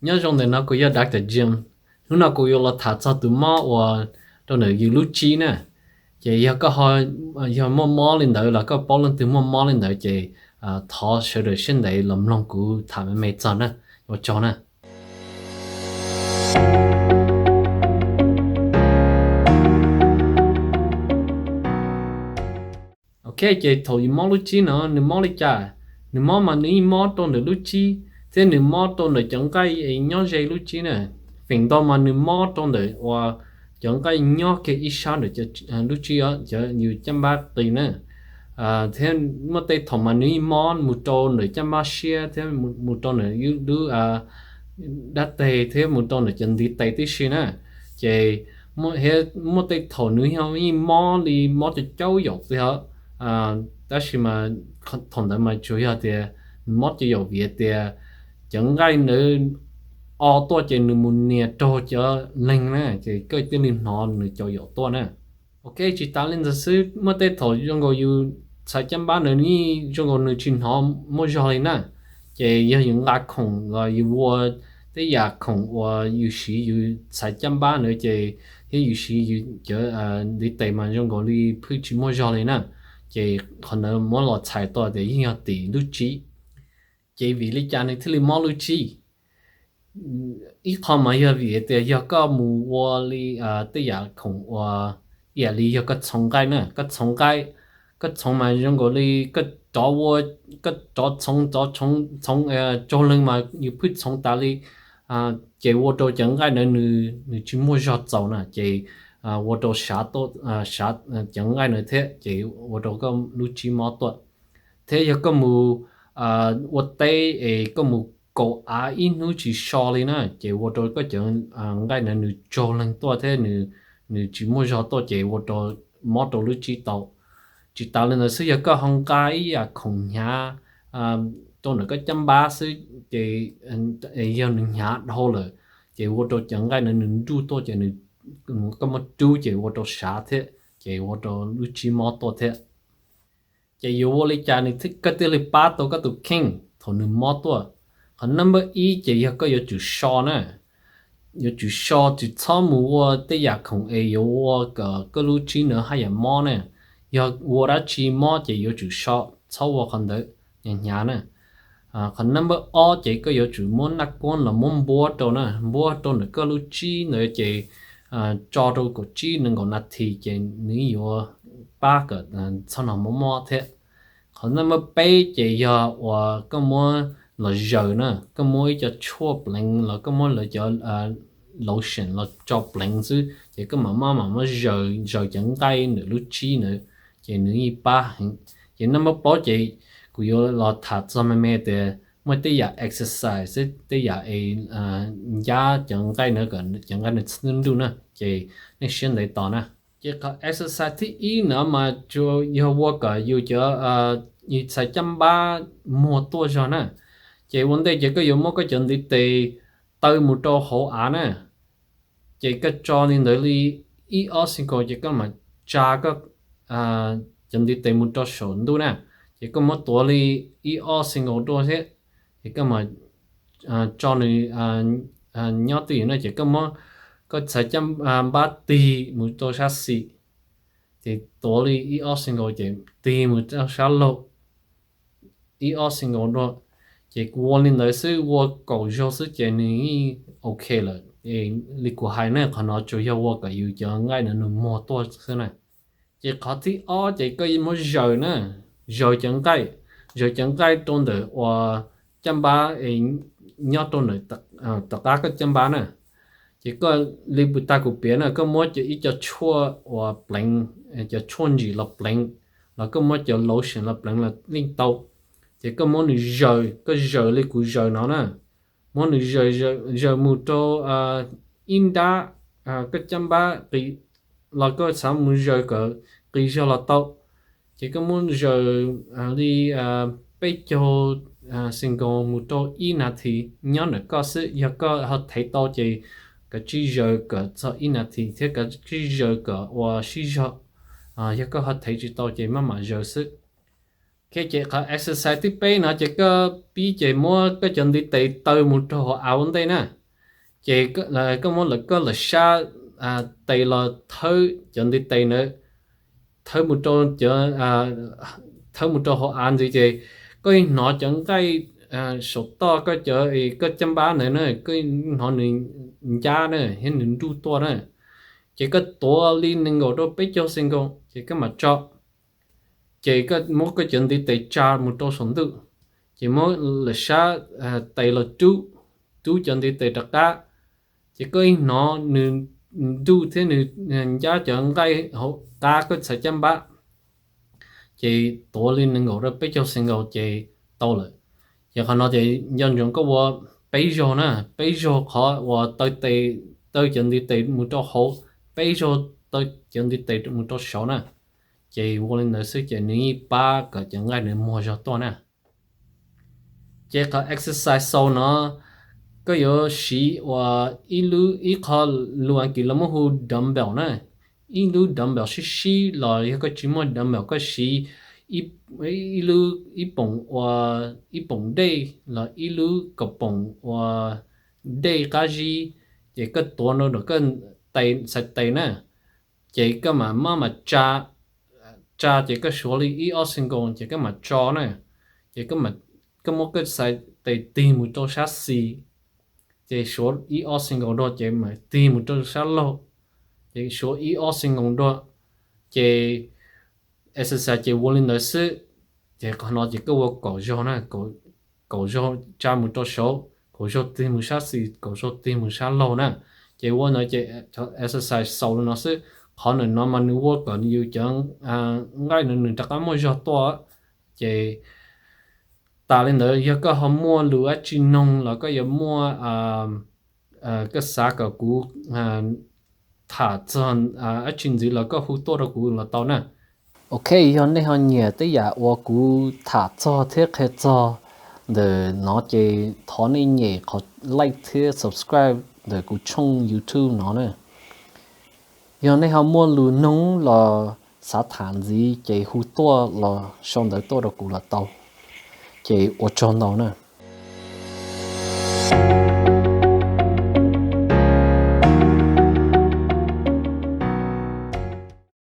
Nyob zoo ntawm no kuv yog Doctor Jim. Hnub no kuv yuav los tham txog tus mob uas rau ntawm yus lub tsib na. Ces yog koj ho yog muaj mob li ntawd los koj paub leej twg muaj mob li ntawd ces thov sawv daws siab ntev los mloog kuv tham me me txog na. Ua tsaug na. Ok, ces thaum yus mob lub tsib no nws mob li cas? Nws mob mas nws yeej mob rau ntawm lub tsib thiab nws mob rau ntawm cov nqaij es nyob ze lub tsib na. Feem ntau mas nws mob rau ntawm uas cov nqaij nyob kiag ib sab ntawm lub tsib os, cov yus caj npab qis na. Thiab muaj tej thaum mas nws yeej mob mus rau ntawm caj npab siab thiab mus rau ntawm lub dab teg thiab mus rau ntawm cov ntiv tes tib si na. Ces muaj tej thaum nws yeej mob li mob cov caub yaum tiag, tab sis mas thaum ntawd mas tsuas yog tias nws mob cov yaum vim tias cov nqaij ntawd o tuaj ces nws mus nias raug cov leeg na, ces koj thiaj li hnov nws caum yaum tuaj na. Ok, tsis tas li ntawd xwb, muaj tej thaum zoo nkaus yus txhais caj npab ntawd yeej zoo nkaus nws tsis hnov muaj zog li na. Ces yog yus nqa khoom los yus ua tej yam khoom uas yus siv yus txhais caj npab ntawd ces thiab yus siv yus cov ntiv tes mas zoo nkaus li phwj tsis muaj zog li na. Ces qhov ntawd muab los txhais tau tias yeej yog tim lub tsib. Ces vim li cas nws thiaj li mob lub tsib? Ib qho mas yog vim tias yog koj mus ua li tej yam khoom uas ib yam li yog koj txhoov nqaij na, koj txhoov nqaij, koj txhoov mas zoo nkaus li koj rov ua, koj rov txhoov, rov txhoov, txhoov tsaug leeg mas yus phwj txhoov tas li, ces ua rau cov nqaij ntawd nws tsis muaj zog txaus na, ces ua rau sav, sav cov nqaij ntawd thiab ces ua rau koj lub tsib mob tuaj. Thiab yog koj mus ua teb es koj mus kaum av ib hnub tsis so li na, ces ua rau koj cov nqaij ntawd nws tsaug leeg tuaj thiab nws tsis muaj zog tuaj ces ua rau mob rau lub tsib tau. Tsis tas li ntawd xwb, yog koj ho nqa ib yam khoom hnyav rau ntawm koj caj npab xwb ces yog nws hnyav dhau lawm ces ua rau cov nqaij ntawd nws nruj tuaj ces koj muab rub ces ua rau sav thiab ces ua rau lub tsib mob tuaj thiab. Ces yuav ua li cas nws thiaj, koj thiaj li pab tau koj tus kheej thaum nws mob tuaj? Qhov number ib ces yog koj yuav tsum so na. Yuav tsum so, tsis txhob mus ua tej yam khoom es yuav ua kom koj lub tsib ntawd haj yam mob na. Yog ua dab tsi mob ces yuav tsum so, txhob ua qhov ntawd, hnyav hnyav na. Qhov number ob ces koj yuav tsum muab naj kuab los muab npuab rau na, npuab rau ntawm koj lub tsib ntawd ces tso rau kaum tsib nees nkaum nas this ces nws yuav pab kom txhob hnov mob mob thiab. Qhov number peb ces yog uas koj muab los zaws na, koj muab ib co tshuaj pleev los koj muab lawv cov lotion los tso pleev xwb ces koj mam maj mam muab zaws, zaws cov nqaij ntawm lub tsib ntawd ces nws yeej pab heev. Ces number plaub ces kuv yuav los tham txog me me tias muaj tej yam exercise xwb, tej yam es ncab cov nqaij ntawd kom cov nqaij ntawd txhob nruj na, ces nej siab ntev tos na. Ces qhov exercise thib ib no mas tsuas yog ua kom yus cov, yus txhais caj npab muag tuaj zog na. Ces ua ntej ces koj yuav muab koj cov ntiv tes taw mus rau hauv av na. Ces koj tso li ntawd li ib ob second ces koj mam tsa koj cov ntiv tes mus rau saum ntuj na. Ces koj muab tuav li ib ob second dua thiab, ces koj mam tso nws nyob twj ywm na, ces koj muab koj txhais caj npab tig mus rau sab xis, ces tuav li ib ob second ces tig mus rau sab laug ib ob second dua. Ces kuv ua li ntawd xwb, ua kaum zaug xwb ces nws yeej ok lawm. Li kuv hais na, qhov no tsuas yog ua kom yus cov nqaij ntawd nws muag tuaj xwb na. Ces qhov thib ob ces koj muab zaws na, zaws cov nqaij, zaws cov nqaij rau ntawm uas caj npab es nyob rau ntawm tom qab koj caj npab na. Ces koj li puas tas kuv piav na, koj muab ib co tshuaj uas pleev, cov tshuaj ntsim los pleev, los koj muab cov lotion los pleev los yeej tau. Ces koj muab nws zaws, koj zaws li kuv zaws no na, muab nws zaws, zaws mus rau ib nrab koj caj npab qis, los koj xav mus zaws kom qis zog los tau. Ces koj muab zaws li peb caug second mus rau ib nas this nyob ntawm koj xwb. Yog koj ho thev tau ces kav tsij zaws kom txog ib nas this thiab kav tsij zaws kom ua sib zog. Yog koj ho thev tsis tau ces maj mam zaws xwb. Ces qhov exercise thib peb no ces koj pib ces muab koj cov ntiv tes taw mus rau hauv av ua ntej na. Ces koj muab koj lawm sab tes los thawb cov ntiv tes ntawd, thawb mus rau, thawb mus rau hauv av ntxiv ces koj hnov cov nqaij saum toj koj cov, koj caj npab ntawd na, koj hnov nws ncab na thiab nws nruj tuaj na. Ces koj tuav li nees nkaum rau peb caug xi nkaus ces koj mam tso. Ces koj muab koj cov ntiv tes tsa mus rau saum ntuj, ces muab lawm sab tes los rub, rub cov ntiv tes rov qab. Ces koj ib hnov nws nruj thiab nws ncab cov nqaij hauv qab koj txhais caj npab, ces tuav li nees nkaum rau peb caug xi nkaus ces tau lawm. Ces qhov no ces nco ntsoov koj ua peb zaug na, peb zaug qhov uas taw tes, taw cov ntiv tes mus rau hauv, peb zaug taw cov ntiv tes mus rau saud na. Ces ua li ntawd xwb ces nws yeej pab kom cov nqaij nws muag zog tuaj na. Ces qhov exercise xaus no koj yuav siv ua ib lub, ib qho lus Askiv lawv muab hu dumbbell na. Ib lub dumbbell sib sib los yog koj tsis muaj dumbbell koj siv ib lub, ib poom ua, ib poom dej los ib lub kaum poom ua dej qab zib, ces koj tuav rau koj tes, txhais tes na. Ces koj mam maj mam tsa, tsa ces koj suav li ib ob xi nkaus ces koj mam tso na. Ces koj muab koj txhais tes tig mus rau sab xis, ces suav ib ob xi nkaus dua ces mam tig mus rau sab laug, ces suav ib ob xi nkaus dua. Ces exercise ces ua li ntawd xwb. Ces qhov no ces koj ua kaum zaug na, kaum zaug tsa mus rau saud, kaum zaug tig mus sab xis, kaum zaug tig mus sab laug na. Ces ua ntawd ces exercise xaus li no xwb. Qhov ntawm no mas nws ua kom yus cov nqaij no nws rov qab muaj zog tuaj. Ces tas li ntawd yog koj ho muaj lus dab tsi noog los koj yuav muaj, koj xav kom kuv tham txog dab tsi ntxiv los koj hu tuaj rau kuv los tau na. Ok, yog nej ho nyiam tej yam uas kuv tham txog thiab qhia txog ntawm no ces thov nej nyem qhov like thiab subscribe ntawm kuv tshooj YouTube no na. Yog nej ho muaj lus noog los xav tham ntxiv ces hu tuaj los sau ntawv tuaj rau kuv los tau. Ces ua tsaug ntau na.